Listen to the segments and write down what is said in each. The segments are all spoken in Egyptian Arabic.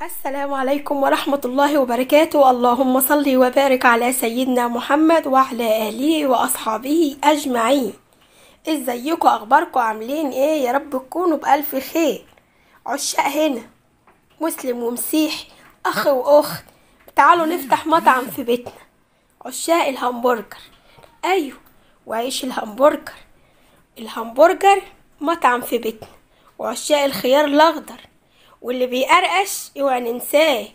السلام عليكم ورحمة الله وبركاته. اللهم صل وبارك على سيدنا محمد وعلى آله وأصحابه أجمعين. ازيكم، اخباركم، عاملين ايه؟ يا رب تكونوا بألف خير. عشاق هنا، مسلم ومسيحي، اخ واخت، تعالوا نفتح مطعم في بيتنا. عشاق الهمبرجر، ايوه، وعيش الهمبرجر، الهمبرجر مطعم في بيتنا. وعشاق الخيار الاخضر واللي بيقرقش اوعى ننساه،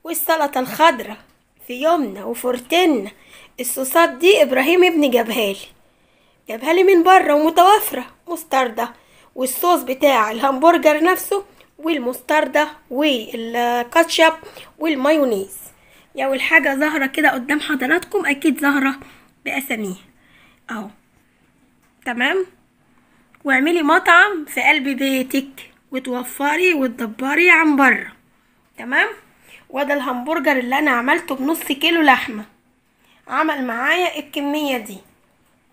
والسلطة الخضراء في يومنا وفرتنا. الصوصات دي ابراهيم ابني جابها لي من بره ومتوفره، مستردة والصوص بتاع الهمبرجر نفسه والمستردة والكاتشب والمايونيز. يا والحاجة ظاهره كده قدام حضراتكم، اكيد ظاهره باساميها اهو، تمام. واعملي مطعم في قلب بيتك وتوفري وتدبري عن بره، تمام. وده الهمبرجر اللي انا عملته بنص كيلو لحمه، عمل معايا الكمية دي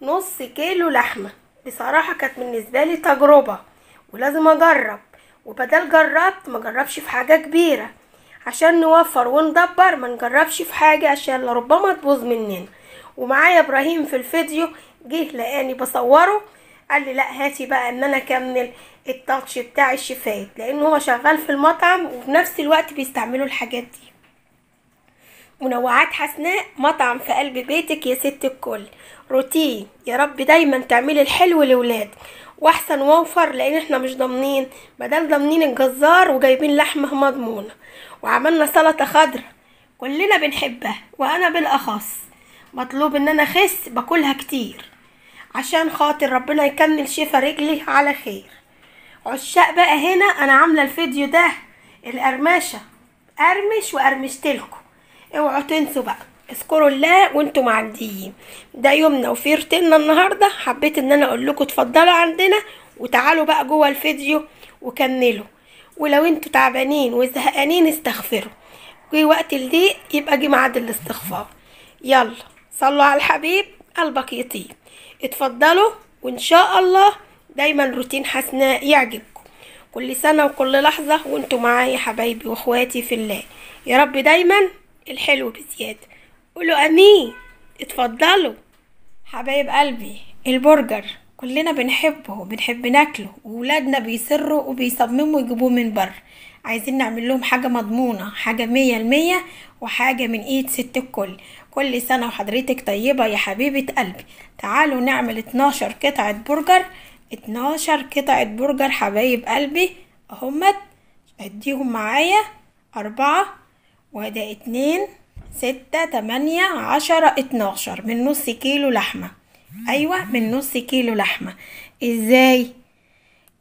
نص كيلو لحمه. بصراحة كانت بالنسبة لي تجربه ولازم اجرب، وبدل جربت ما جربش في حاجة كبيرة عشان نوفر وندبر، ما نجربش في حاجة عشان لربما تبوظ مننا. ومعايا ابراهيم في الفيديو جه لقاني بصورة، قال لي لا هاتي بقى ان انا اكمل التاتش بتاع الشيفات، لان هو شغال في المطعم وفي نفس الوقت بيستعملوا الحاجات دي. منوعات حسناء، مطعم في قلب بيتك يا ست الكل. روتين يا رب دايما تعملي الحلو لولادك واحسن ووفر، لان احنا مش ضامنين، بدل ضامنين الجزار وجايبين لحمه مضمونه. وعملنا سلطة خضراء كلنا بنحبها، وانا بالاخص مطلوب ان انا اخس، باكلها كتير عشان خاطر ربنا يكمل شفا رجلي على خير. عشاق بقى هنا انا عامله الفيديو ده القرمشه، قرمش وقرمشتلكم، اوعوا تنسوا بقى، اذكروا الله وانتم معديين. ده يومنا وفي روتيننا النهارده، حبيت ان انا اقول لكم اتفضلوا عندنا وتعالوا بقى جوه الفيديو وكملوا. ولو انتوا تعبانين وزهقانين استغفروا، جه وقت الضيق يبقى جه ميعاد الاستغفار. يلا صلوا على الحبيب قلبك يطيب. اتفضلوا، وان شاء الله دايما روتين حسناء يعجبكم. كل سنة وكل لحظة وانتوا معايا حبايبي واخواتي في الله، يا رب دايما الحلو بزيادة. قولوا امين. اتفضلوا حبايب قلبي. البرجر كلنا بنحبه وبنحب ناكله، وولادنا بيصروا وبيصمموا يجيبوه من بره. عايزين نعمل لهم حاجة مضمونة، حاجة 100%، وحاجة من ايد ست الكل. كل سنة وحضرتك طيبة يا حبيبة قلبي. تعالوا نعمل 12 قطعة برجر، 12 قطعة برجر حبايب قلبي اهمت. اديهم معايا 4 وده 2 6 8 10 12 من نص كيلو لحمة. ايوه من نص كيلو لحمة. ازاي؟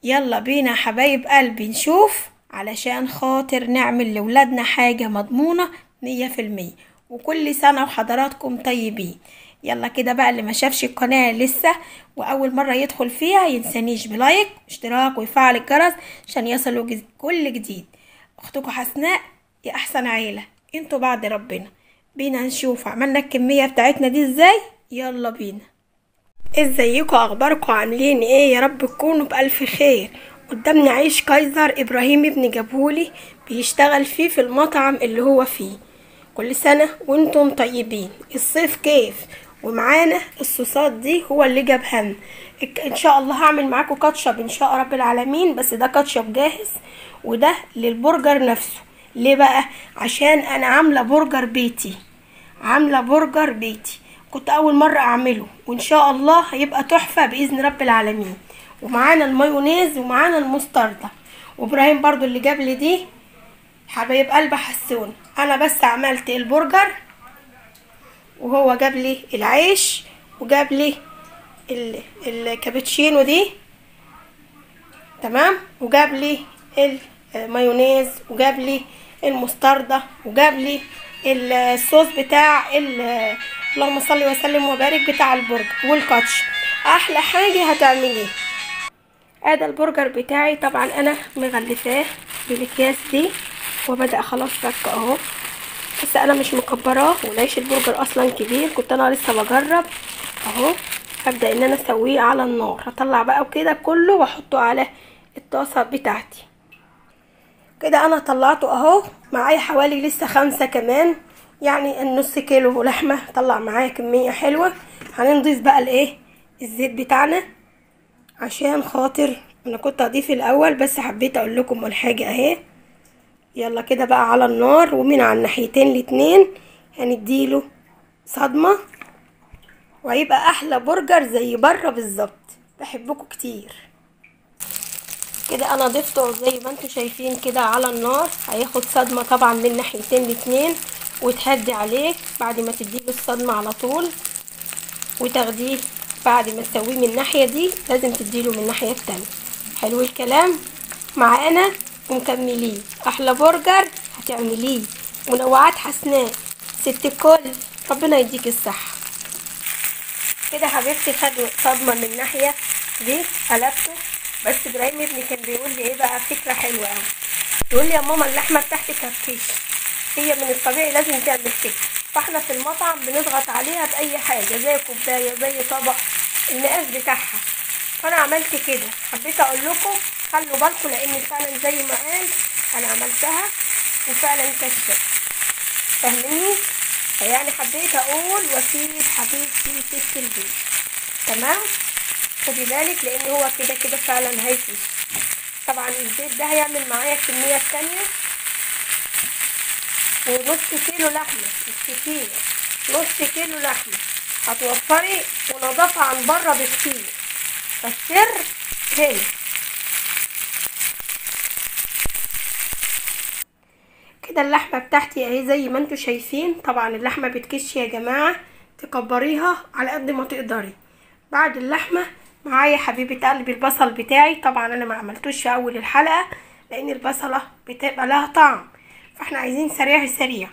يلا بينا حبايب قلبي نشوف، علشان خاطر نعمل لولادنا حاجة مضمونة 100%. وكل سنة وحضراتكم طيبين. يلا كده بقى، اللي ما شافش القناة لسه وأول مرة يدخل فيها ينسانيش ب like اشتراك ويفعل الجرس عشان يصلوا كل جديد. اختكم حسناء يا أحسن عيلة، انتوا بعد ربنا. بينا نشوف عملنا الكمية بتاعتنا دي ازاي، يلا بينا. ازيكم، اخباركم، عاملين ايه؟ يا رب تكونوا بألف خير. قدامنا عيش كايزر ابراهيم ابني جابهولي، بيشتغل فيه في المطعم اللي هو فيه. كل سنة وانتم طيبين. الصيف كيف، ومعانا الصوصات دي هو اللي جابها لنا. ان شاء الله هعمل معاكم كاتشب ان شاء رب العالمين، بس ده كاتشب جاهز وده للبرجر نفسه. ليه بقى؟ عشان انا عامله برجر بيتي، عامله برجر بيتي كنت اول مرة اعمله، وان شاء الله هيبقى تحفة باذن رب العالمين. ومعانا المايونيز ومعانا المستردة، وابراهيم برضو اللي جاب لي دي حبايب قلب حسون. انا بس عملت البرجر وهو جاب لي العيش وجاب لي الكابتشينو دي، تمام، وجاب لي المايونيز وجاب لي المستردة وجاب لي الصوص بتاع اللهم صل وسلم وبارك بتاع البرجر والكاتشب. احلى حاجة هتعمليه. هذا البرجر بتاعي طبعا انا مغلفاه بالاكياس دي، وبدأ خلاص فك اهو، بس انا مش مكبراه، والعيش البرجر اصلا كبير، كنت انا لسه بجرب اهو. هبدأ ان انا اسويه على النار، هطلع بقى وكده كله واحطه على الطاسه بتاعتي. كده انا طلعته اهو، معايا حوالي لسه 5 كمان، يعني النص كيلو لحمه طلع معايا كمية حلوة. هنضيف بقى الايه الزيت بتاعنا، عشان خاطر انا كنت هضيف الاول بس حبيت اقول لكم الحاجة اهي. يلا كده بقى على النار، ومن على الناحيتين الاتنين هنديله صدمة، وهيبقى احلى برجر زي بره بالظبط. بحبكم كتير. كده انا ضفته زي ما انتم شايفين كده على النار، هياخد صدمة طبعا من ناحيتين الاتنين، وتهدي عليه بعد ما تديله الصدمة على طول، وتاخديه بعد ما تسويه من الناحية دي لازم تديله من الناحية التانية. حلو الكلام معانا ومكملين. احلى برجر هتعمليه، منوعات حسناء ست الكل، ربنا يديك الصحة. كده حبيبتي خد صدمة من الناحية دي، قلبته. بس ابراهيم ابني كان بيقول لي ايه بقى، فكرة حلوة قوي، يقول لي يا ماما اللحمة بتاعتك هتكش، هي من الطبيعي لازم تعمل كده. فاحنا في المطعم بنضغط عليها باي حاجة، زي كوباية زي طبق، المقاس بتاعها. فانا عملت كده، حبيت اقول لكم خلوا بالكم، لان فعلا زي ما قال انا عملتها وفعلا كشت، فاهميني؟ فيعني حبيت اقول واسيب حبيبتي ست البيت، تمام؟ خدي بالك لان هو كده كده فعلا هيفيش. طبعا الزيت ده هيعمل معايا الكمية التانية، ونص كيلو لحمه مش كتير، نص كيلو لحمه هتوفري ونضافه عن بره بكتير. فالسر هنا كده. اللحمة بتاعتي اهي زي ما انتم شايفين. طبعا اللحمة بتكش يا جماعة، تكبريها على قد ما تقدري. بعد اللحمة معايا حبيبه قلبي البصل بتاعي، طبعا انا ما عملتوش في اول الحلقة لان البصله بتبقى لها طعم، فاحنا عايزين سريع سريع.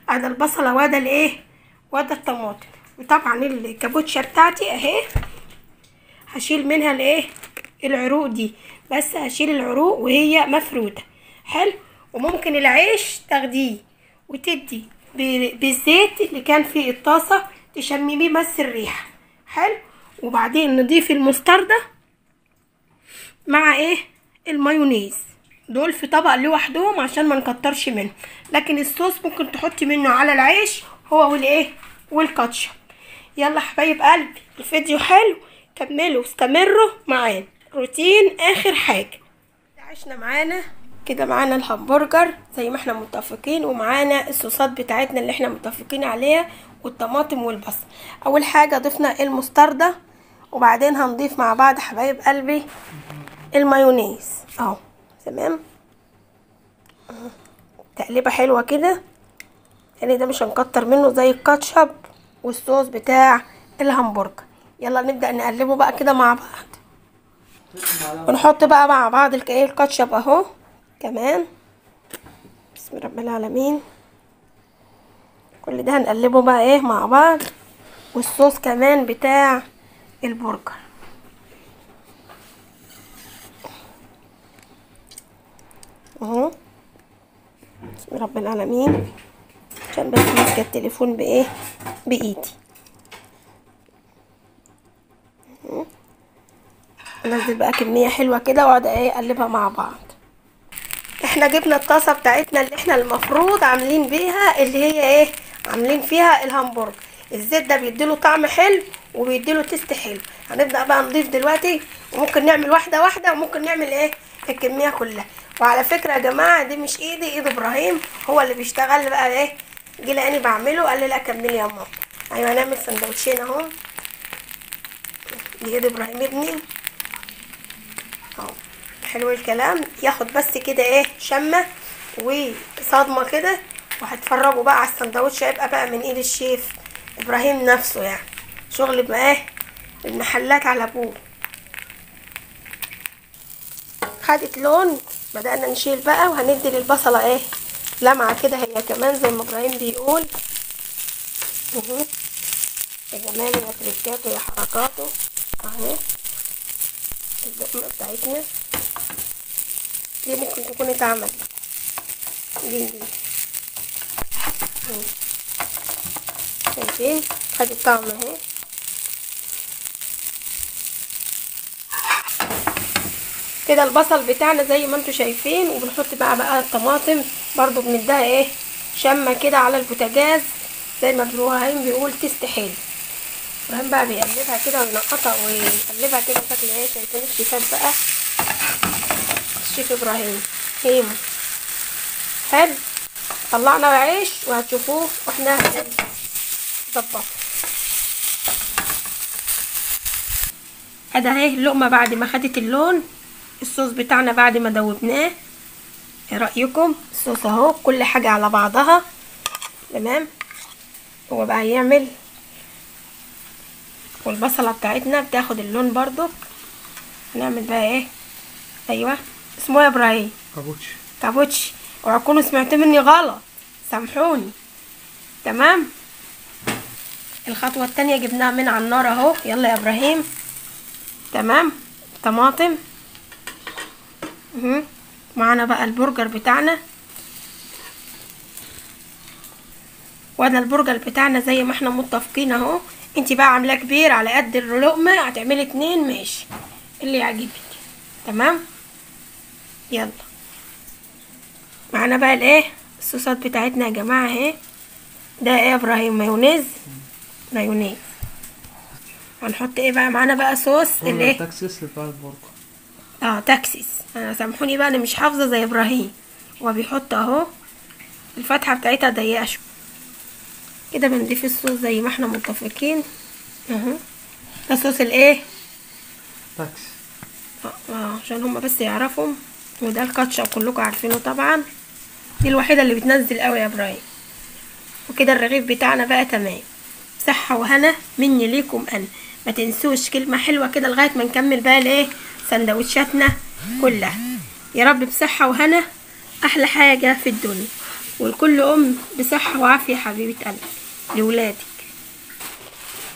ادي البصله وادي الايه وادي الطماطم، وطبعا الكابوتشا بتاعتي اهي هشيل منها الايه العروق دي، بس هشيل العروق وهي مفروده. حلو. وممكن العيش تاخديه وتدي بالزيت اللي كان في الطاسه تشمميه بس الريحة. حلو. وبعدين نضيف المستردة مع ايه المايونيز، دول في طبق لوحدهم عشان ما نكترش منه، لكن الصوص ممكن تحطي منه على العيش هو والايه والكاتشب. يلا حبايب قلبي الفيديو حلو، كملوا استمروا معانا، روتين اخر حاجة. عشنا معانا كده، معانا الهمبرجر زي ما احنا متفقين، ومعانا الصوصات بتاعتنا اللي احنا متفقين عليها، والطماطم والبصل. اول حاجة ضفنا المستردة، وبعدين هنضيف مع بعض حبايب قلبي المايونيز اهو. تمام، تقليبه حلوة كده، يعني ده مش هنكتر منه زي الكاتشب والصوص بتاع الهمبرجر. يلا نبدا نقلبه بقى كده مع بعض، ونحط بقى مع بعض الكاتشب اهو كمان. بسم رب العالمين. كل ده هنقلبه بقى ايه مع بعض، والصوص كمان بتاع البرجر. اهو بسم رب العالمين، عشان بس ماسكه التليفون بايه بايدي. انزل بقى كمية حلوة كده واقعد ايه اقلبها مع بعض. احنا جبنا الطاسه بتاعتنا اللي احنا المفروض عاملين بيها اللي هي ايه عاملين فيها الهمبرجر. الزيت ده بيديله طعم حلو وبيديله taste حلو. هنبدا بقى نضيف دلوقتي، وممكن نعمل واحدة واحدة، وممكن نعمل ايه الكمية كلها. وعلى فكرة يا جماعة دي مش ايدي، ايد ابراهيم هو اللي بيشتغل بقى ايه، جه لقاني بعمله قال لي لا كملي يا ماما. ايوه هنعمل سندوتشين اهو، دي ايد ابراهيم ابني اهو. حلو الكلام. ياخد بس كده ايه شمه وصدمة كده، وهتفرجوا بقى على السندوتش، هيبقى بقى من ايد الشيف ابراهيم نفسه، يعني شغل بقى ايه المحلات على ابوه. خدت لون، بدأنا نشيل بقى، وهندي للبصله ايه لمعة كده هي كمان زي ما ابراهيم بيقول. يا جماله يا تريكاته يا حركاته اهي. اللقمة بتاعتنا دي ممكن تكون اتعملت دي شايفين خدت طعم اهي. كده البصل بتاعنا زي ما انتم شايفين. وبنحط بقى الطماطم برضو، بنديها ايه شمه كده على البوتاجاز زي ما ابراهيم بيقول taste حلو. ابراهيم بقى بيقلبها كده وينقطها ويقلبها كده بشكل ايه، شايفين الشيفات بقى، الشيف ابراهيم هيمو. حلو، طلعنا عيش وهتشوفوه واحنا بنظبطه. ادي اهي اللقمة بعد ما خدت اللون، الصوص بتاعنا بعد ما دوبناه. ايه رايكم؟ الصوص اهو، كل حاجة على بعضها تمام. هو بقى هيعمل، والبصله بتاعتنا بتاخد اللون برضك. هنعمل بقى ايه، ايوه اسمه يا ابراهيم؟ كابوتشي. كابوتشي، اوعوا تكونوا سمعتوا مني غلط، سامحوني. تمام. الخطوة الثانية جبناها من على النار اهو. يلا يا ابراهيم. تمام، طماطم. معانا بقى البرجر بتاعنا، وده البرجر بتاعنا زي ما احنا متفقين اهو. انتي بقى عاملاه كبير على قد اللقمة، هتعملي 2 ماشي اللي يعجبك. تمام، يلا معانا بقى الايه الصوصات بتاعتنا يا جماعة اهي. ده ايه يا ابراهيم؟ مايونيز. مايونيز. هنحط ايه بقى معانا بقى؟ صوص الايه تكساس بتاع البرجر. تكساس. انا سامحوني بقى، انا مش حافظه زي ابراهيم. هو بيحط اهو، الفتحة بتاعتها ضيقه شوية كده. بنضيف الصوص زي ما احنا متفقين اهو. ده صوص الايه؟ تاكسي. عشان هما بس يعرفوا. وده الكاتشب كلكم عارفينه طبعا، دي الوحيدة اللي بتنزل قوي يا ابراهيم. وكده الرغيف بتاعنا بقى تمام. صحة وهنا مني ليكم انا. ما تنسوش كلمة حلوة كده لغاية ما نكمل بقى الايه سندوتشاتنا كلها. يا رب بصحة وهنا، احلى حاجة في الدنيا. والكل ام بصحة وعافيه حبيبه قلبي لولادك.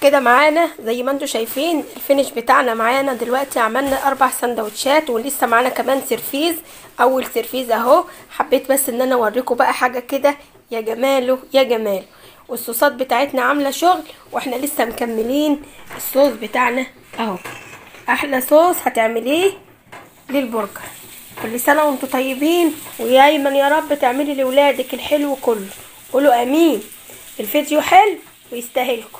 كده معانا زي ما انتم شايفين ال finish بتاعنا معانا دلوقتي. عملنا 4 سندوتشات ولسه معانا كمان سيرفيز. اول سيرفيز اهو، حبيت بس ان انا اوريكم بقى حاجة كده يا جماله يا جماله. والصوصات بتاعتنا عامله شغل، واحنا لسه مكملين الصوص بتاعنا اهو. احلى صوص هتعمليه للبرجر. كل سنة وانتم طيبين، ويا ايمن يا رب تعملي لولادك الحلو كله. قولوا امين. الفيديو حلو ويستاهلكم.